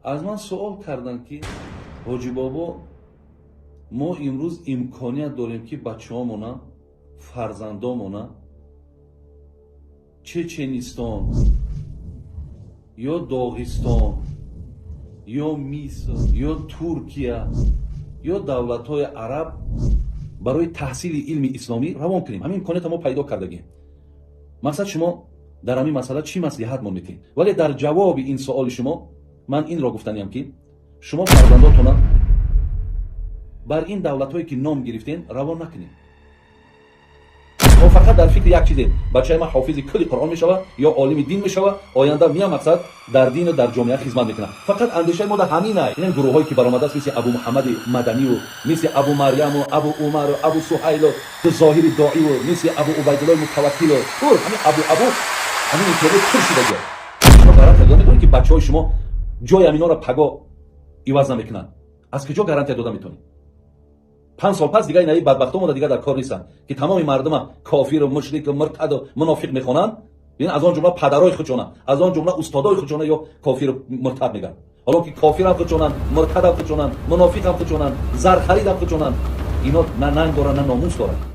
Аз ман суол карданд, ки Ҳоҷибобо, мо имрӯз имконият дорем, ки бачаҳомона, фарзандомона Чеченистон ё Доғистон ё Миср ё Туркия ё давлатҳои араб барои таҳсили илми исломӣ равон кунем. Ҳамин имкониятро мо пайдо кардагем. Мақсад, шумо дар ҳамин масъала чӣ маслиҳатмон метиҳед? Вале дар ҷавоби ин суоли шумо ман инро гуфтаниям, ки шумо фарзандотона бар ин давлатҳое, ки ном гирифтем, равон накунед. Мо фақат дар фикри як чизем: бачаи ман ҳофизи кулли Қуръон мешава ё олими дин мешава, оянда мия, мақсад, дар дину дар ҷомеа хизмат мекунад. Фақат андешаи мо дар ҳамин. Ин гурӯҳҳое, ки баромадааст, мисли Абу Муҳаммади Маданию, мисли Абу Марьяму, Абу Умару, Абу Суҳайлу, Зоҳири Доиву, мисли Абу Убайдуллои Мутаваккилу, пур ҳамин абу абу, ҳамин интернет пур шудагиа. Шумо гарантия дода метавонед, ки бачаҳои шумо ҷои ҳаминҳоро паго иваз намекунанд? Аз куҷо гарантия дода метавонед? 5 сол пас дигар инаи бадбахтон мода дигар дар кор нестанд, ки тамоми мардума кофиру, мушрику, муртаду, мунофиқ мехонанд. Аз он ҷумла падарои худшона, аз он ҷумла устодои худшона ё кофиру муртад мегӯянд, ҳоло ки кофирам худшонанд, муртадам худшонанд, мунофиқам худшонанд, зархаридам худшонанд. Ино на нанг доранд, на номус доранд.